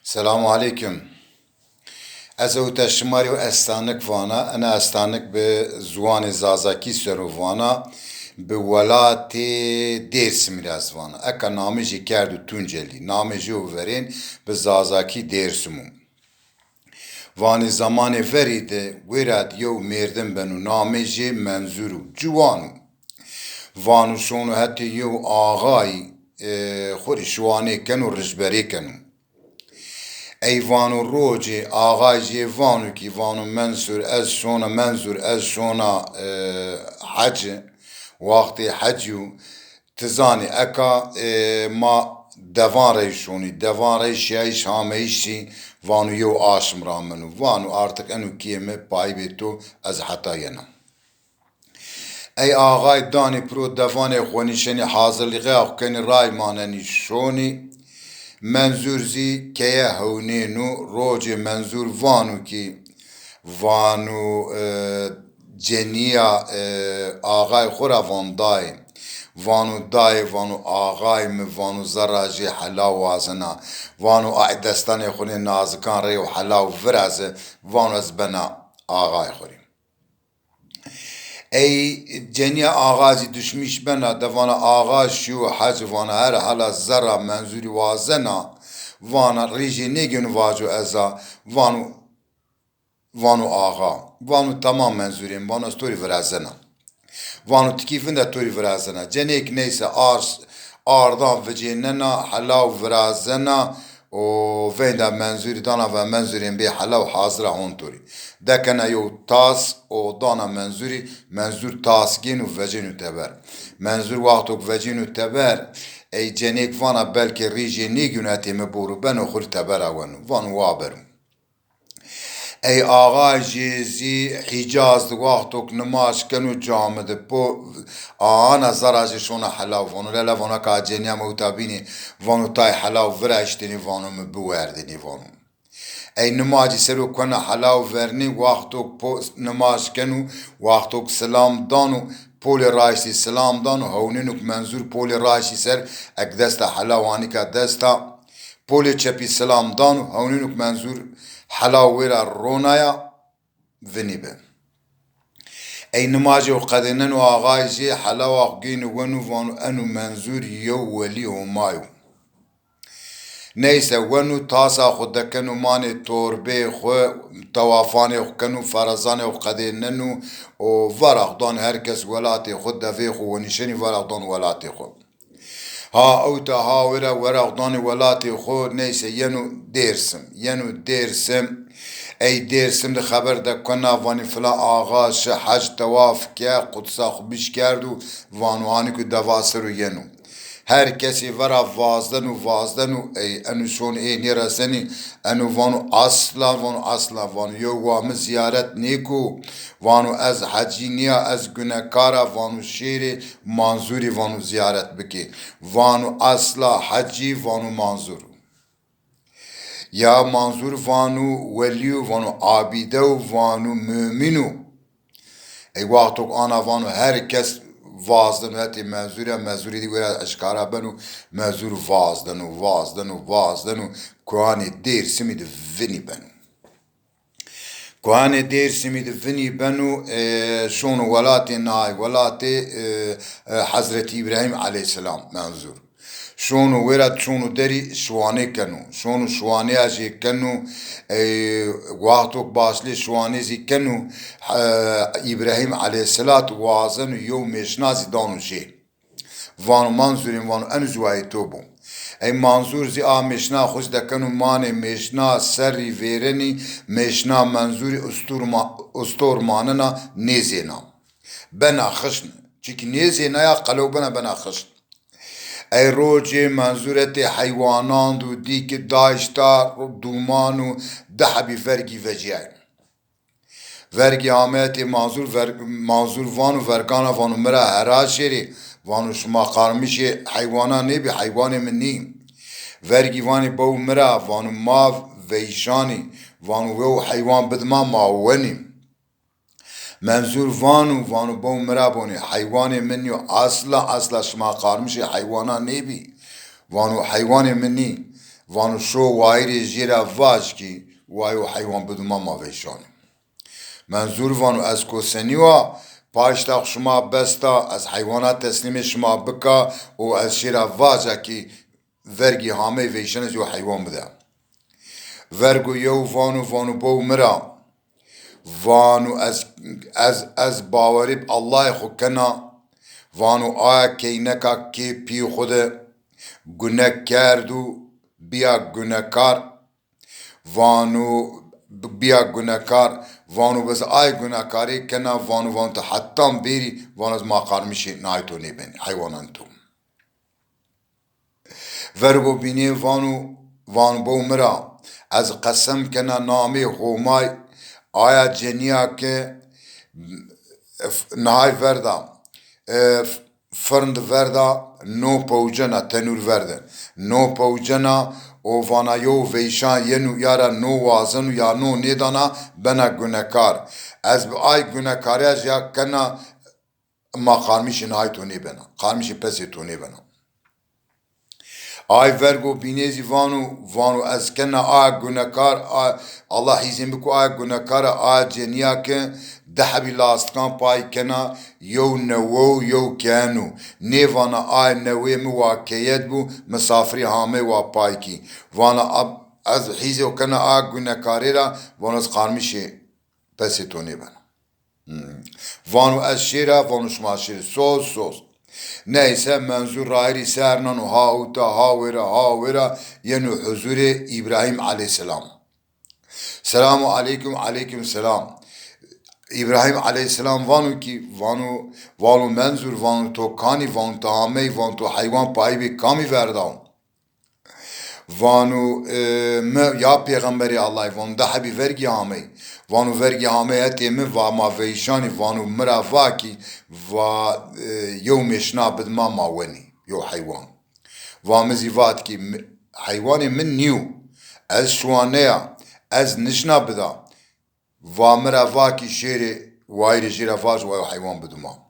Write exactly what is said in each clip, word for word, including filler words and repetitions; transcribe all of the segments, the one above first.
Selamu aleykum. Ez ewta şima rê ew estanik vana. Ena estanik bi ziwanê Zazakî ser o vana, bi welatê Dêrsimî ra ez vana. Eka namê jê kerdo Tuncelî. Namê jê û verên bi Zazakî Dêrsim o. Vanê zemanê verî de wêra di yew mêrdim beno, namê jê Menzur o. Ciwan o. Vano şono hetê yew axayî, e, xwu rê şiwanê keno, rijberê keno. Ey vano rocê axay jê vano kî, vano Mensur ez şona, Menzur ez şona, e, heci, wextê hecî yo, ti zanî eka, e, ma devan rey şonî, devan rey şiyayîş hameyîş zî, vano yew aşm ra min o. Vano artık eno kîyê mi payîbê to, ez heta yena. Ey axay danî piro devanê xwu nîşenî, hazirlîxeya xwu kenî, ray manenî şonî. Menzur zî keye hewnêno. Rocê Menzur vano kî, vano, e, cenîya, e, axay xwu ra van dayê. Vano dayê, vano axay mi, vano zerra jê helaw wazena. Vano ay destanê xwu nê nazikan rê û helaw viraze, vano ez bena axay xwu rê. Ey cenîya axa zî duşmîş bena, de vana axa şîyo hec, vana her hala zerra Menzurî wazena, vana rîjê nêgêno vaco ez a, vano, vano axa. Vano tamam Menzurê mi, vano ez to rê virazena. Vano tikî vinde to rê virazena. Cenêk neyse ars, ardan vicênena, helaw virazena, û veynda Menzurî dana ve, Menzurê mi bê helaw hazir a hon to rê. Dekena yew tas û dana Menzurî, Menzur tas gêno vecêno teber. Menzur wextok vecêno teber, ey cenêk vana belkê rîjê nêgêno hetê mi boro beno xwu rê tebera weno. Vano wa bero. Ey axayê jê zî Hîcaz di wextok nimaj keno cami di po, ana zerra jê şona helaw, vano lele, vano ka cenîya mi ewta bînî, vano tay helaw viraştênî, vano mi biwerdênî, vano. Ey nimacî ser o kena helaw vernî, wextok po nimaj keno, wextok silam dano, polê raştî silam dano, hewnênok Menzur polê raştî ser, ek desta helaw anîka desta, polê çepî silam dano, hewnênok Menzur helaw wêra ronaya, vinî bi. Ey nimajê xwu qedêneno, axayê jê helawa xwu gêno weno, vano eno Menzur yew welî Homa yo. Neyse, weno tasa xwu dekeno manê torbeyê xwu, tewafanê xwu keno, ferazanê xwu qedêneno û vera xwu dano her kes welatê xwu, devê xwu wenîşenî vera xwu dano welatê xwu. Ha ewta ha wêra wera xwu danê welatê xwu, neyse yeno Dêrsim. Yeno Dêrsim. Ey Dêrsim de xeber dekena, vanê filan axa şi hec tewaf ke, qudsa xwu bişkerdo, vano hanî ku deva ser o yeno. Her kesê vera vazdeno, vazdeno, ey eno şon ê nêresenî, eno vano asla, vano asla, vano yew wa mi zîyaret nêko, vano ez hecî nîya, ez gunekar a, vano şêrê Manzurî vano zîyaret bikê. Vano asla hecî, vano Manzur. Ya Manzur vano welî yo, vano abîde yo, vano mumîn o. Ey wextok ana vano her kes vazdeno hetê Menzurî ya, Menzurî dî wêra eşkara beno, Menzur vazdeno, vazdeno, vazdeno, koanê Dêrsimî di vinî beno. Koanê Dêrsimî di vinî beno, e, şono welatê nay, welatê, e, e, Hezretî Îbrahîm eleyhîsselam, Menzur. Şono wêra, şono derî şiwanê keno. Şono şiwanêya jê keno, e, wextok başlê şiwanê zî keno, e, Îbrahîm eleyhîsselat wazeno yew mêşna zî dano jê. Vano Manzurê mi, vano eno zî wayê to bo. Ey Manzur zî a mêşna xwu zî dekeno manê mêşna, serrî vêrenî, mêşna Menzurî ustur ma-, ustor manena, nêzêna. Bena xişn. Çikî nêzênaya, qelew bena, bena xişn. Ey rocê Menzur hetê heywanan do dî ki daşta dûman û di hebî vergî vecîyayî. Vergî ame hetê Manzur, ver-, Manzur vano vergana, vano mi ra hera şêrê, vano şima qarmişê heywanan nêbî, heywanê mi nî. Vergî vanê bew mi ra, vano ma veyşanî, vano wew heywan bid ma, ma wenî. Menzur vano, vano bew mi ra bonê, heywanê mi nîyo, asla, asla şima qarmişê heywanan nêbî. Vano heywanê mi nî. Vano şo wayirê jê ra vaj kî wa yo heywan bido ma, ma veyşanê. Menzur vano ez ko senî wa, paşta xo şima besta, ez heywana teslîmê şima bika û ez şêra vaja kî vergî hamey veyşan ez yo heywan bide. Vergo yew vano, vano bow mi ra. Vano ez, ez, ez bawerî bi Allahê xo kena. Vano aya keyneka kê pî xo de gune kerd û bîya gunekar. Vano bîya gunekar, vano bes ay gunekarî kena, vano, vano ti hetan bêrî, vano ez ma qarmişê nayê to nêbenî, heywanan to. Vergo bînê vano, vano bow mi ra, ez qesem kena namê Homay, aya cenîya ke nihay verda, e, firn di verda, no pewcena, tenûr verde. No pewcena û vana yew veyşan yeno ya ra no wazeno ya no nêdana, bena gunekar. Ez bi ay gunekarîya jî ya kena, ma qarmişê nihay to nêbena, qarmişê pesê to nêbena. Ay vergo bînê zî vano, vano ez kena a gunekar, a, Allah hîzên biko, a gunekara a cenîya ke di hebî lastikan pay kena, yew newe û yew keyeno. Nêvana ay newê mi wa keyed bû, misafirî hamey wa pay kî. Vana a, ez hîzê kena a gunekarê ra, vano ez qarmişê pesê to nêbena. Hmm. Vano ez şêra, vano şima şêrê. Soz, soz. Neyse, Menzur rayirî ser nano, ha uta, ha wêra, ha wêra, yeno huzurê Îbrahîm aleyhîsselam. Selamu aleykum, aleykum selam. Îbrahîm aleyhîsselam vano kî, vano, vano Menzur, vano to kanî, vano to amey, vano to heywan payî bê kamî verdaw? Vano, e, mi ya pêxemberê Allahî, vano di hebî vergî amey. Vano vergî amey hetê mi, va ma veyşanî, vano mi ra va kî, va, e, yew mêşna bid ma, ma wenî, yew heywan. Va mi zî vat kî mi, heywanê min nîyo. Ez şiwaneya, ez nişna bida. Va mi ra va kî şêrê wayirê jê ra vaj wa yo heywan bido ma.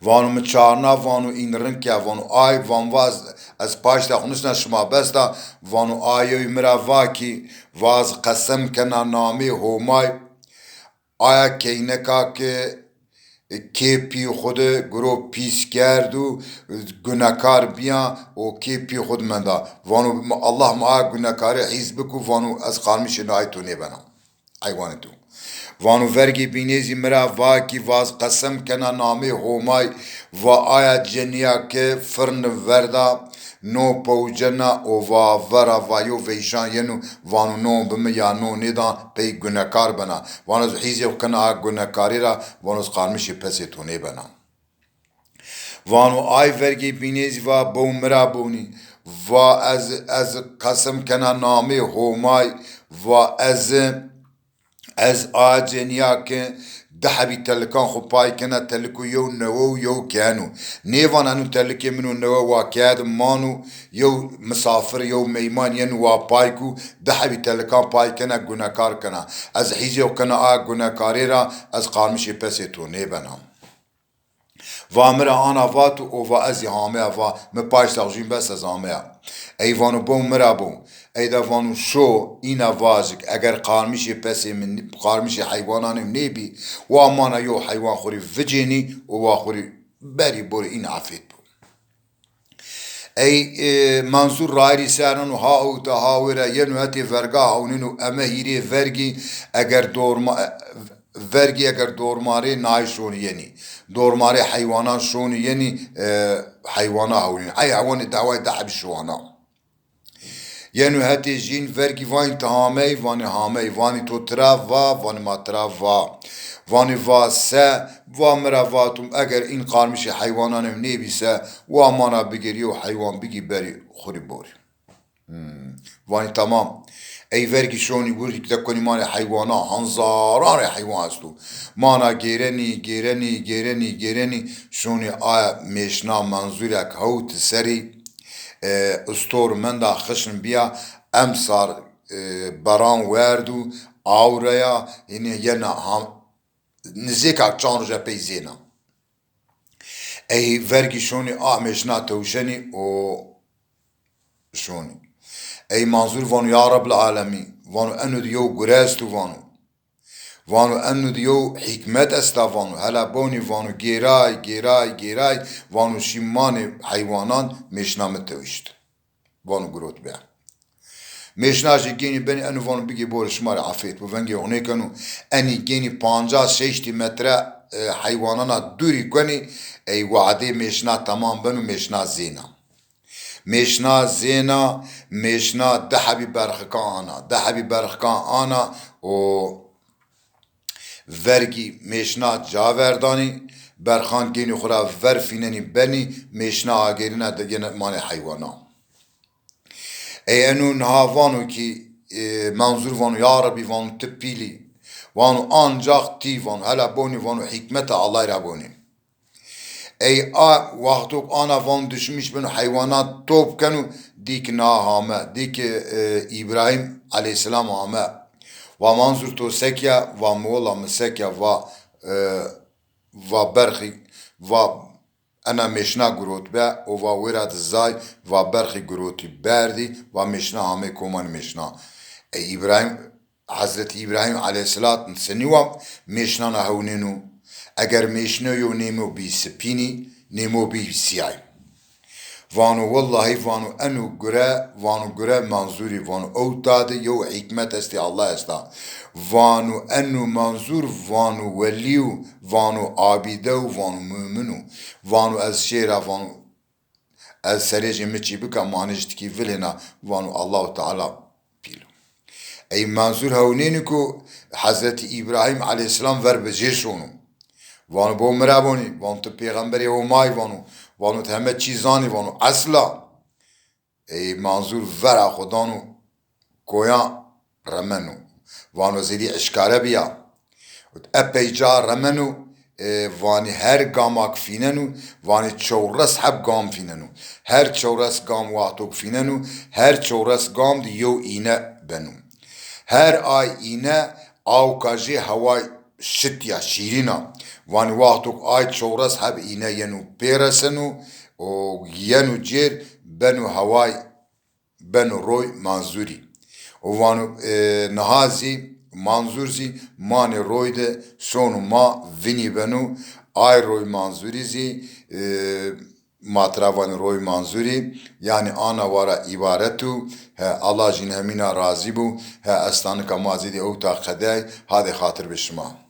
Vano mi çarna, vano în rind ke, vano ay, van vaz ez paşta xo nişna şima besta, vano ayoy mi ra va kî vaz qesem kena namê Homay, aya keyneka ke kê pî xo de guro pîs kerd û gunekar bîya û kê pî xo de menda. Vano mi, Allah mi aya gunekarî hîz biko, vano ez qarmişê nayê to nêbena. Heywanê to. Vano vergê bînê zî mi ra va kî vaz qesem kena namê Homay, va aya cenîya ke firn verda, no pewcena û va vera va yo veyşan yeno, vano no bi mi ya no nêdan pey gunekar bena. Vano ez hîzê xo kena a gunekarî ra, vano ez qarmişê pesê to nêbena. Vano ay vergê bînê zî va bow mi ra bonî. Va ez, ez qesem kena namê Homay, va ez, ez a cenîya ke di hebî telikan xo pay kena, teliko yew newe û yew keyeno. Nêvana eno telikê min û newe wa keyed mano, yew misafir, yew meyman yeno wa pay ku, di hebî telikan pay kena, gunekar kena. Ez hîzê xo kena a gunekarê ra, ez qarmişê pesê to nêbena. Va mi ra ana vato û va ez zî hameya, va mi paşta xo jîn bes ez ameya. Ey vano bow mi ra bo. Ey de vano şo îna vajik, eger qarmişê pesê mi, qarmişê heywananê mi nêbî, wa mana yo heywan xo rê vicênî û wa xo rê berî borê îna efêt bo. Ey, e, Menzur rayirî ser nano ha ewta ha wêra yeno hetê verga hewnêno eme hîrê vergî eger dorma, vergî eger dormarê nayê şonî yenî. Dormarê heywanan şonî yenî, e, heywana hewnêno. Ey heywanê dawayê di hebî şiwana. Yeno hetê jîn vergî vanî ti hamey, vanê hamey, vanî to tira va, vanê ma tira va. Vanê va se, va mi ra vatum, eger în qarmişê heywananê mi nêbî se, wa mana bigêrî yew heywan bigî berî xo rê borî. Hmm. Vanî tamam. Ey vergî şonî wirdî de konî manê heywana, hanzaran rê heywan esto. Mana gêrenî, gêrenî, gêrenî, gêrenî, şonî aya mêşna Menzurek hewt serî, e, istor menda xişn bîya, emsar, e, beran werd û awreya, hînî yena ham-, nizêka çand roje pey zêna. Ey vergî şonî a mêşna tewşenî û şonî. Ey Manzur vano, ya Rebbil alemîn, vano, eno di yew gure esto, vano. Vano, eno di yew hîkmet esta, vano. Hela bonî, vano, gêray, gêray, gêray, vano, şî manê heywanan mêşna mi tewişt. Vano, girot be. Mêşna jî gênî benî, eno vano, bigê borê şima rê afêt bo, vengê xo nêkeno. Enî gênî pancas şeştî metre, e, heywanana dûrî kuenî, ey wadê mêşna temam beno, mêşna zêna. Mêşna zêna, mêşna di hebî berxikan ana. Di hebî berxikan ana û vergî mêşna ca verdanî, berxan gênî xwu ra ver fînenî benî, mêşna agêrîna de gene manê heywana. Ey eno niha vano kî, e, Manzur vano, ya Rebî, vano, ti pîl î. Vano, ancax tî, vano, hela bonî, vano, hîkmeta Allay ra bonî. Ey a wextok ana van duşmîş beno, heywanat top keno, dî ki na hame, dî ki, e, Îbrahîm eleyhîsselam ame. Va Manzur to se ke? Va mi wela mi se ke, va, e, va berxî, va ena mêşna girot be, o va wêra di zay, va berxî girotî berdî, va mêşna hamê komanî mêşna. Ey Îbrahîm, Hezretî Îbrahîm eleyhîsselam senî wa mêşnana hewnêno? Eger mêşno yo nêmo bî sipînî, nêmo bî sîyay. Vano, wellahî, vano, eno gure, vano, gure Manzurî, vano, ewta de yew hîkmet estê, Allah esta. Vano, eno Manzur, vano, welî yo, vano, abîde yo, vano, mumin o. Vano, ez şêra, vano, ez serêjê mi çî bika, manê ji tikî vilêna, vano, Allahu Teala pîl o. Ey Manzur hewnênî ku Hezretî Îbrahîm eleyhîsselam ver bi jê şono. Vano, bo mi ra bonî, vano, ti pêxemberê Homay, vano, vano, ti heme çî zanî, vano, esla. Ey Manzur vera xo dano koya remeno. Vano zêdî eşkare bîya. Epey ca remeno, e, vanî her gamak fîneno, vanî çewres heb gam fîneno. Her çewres gam wextok fîneno, her çewres gam di yew îne beno. Her ay îne awka jê heway şit ya, şîrîn a. Vanî wextok ay çewres heb îne yeno pê reseno û yeno cêr, beno heway, beno roy Manzurî. Û vano, e, niha zî Manzur zî manê roy de şono ma, vinî beno. Ay roy Manzurî zî, e, ma tira vanî roy Manzurî, yanî ana wa ra îbaret o. He, Allah jîn hemîna razî bo. He, estanika ma zî dî ewta qedey, hadê xatir bi şima.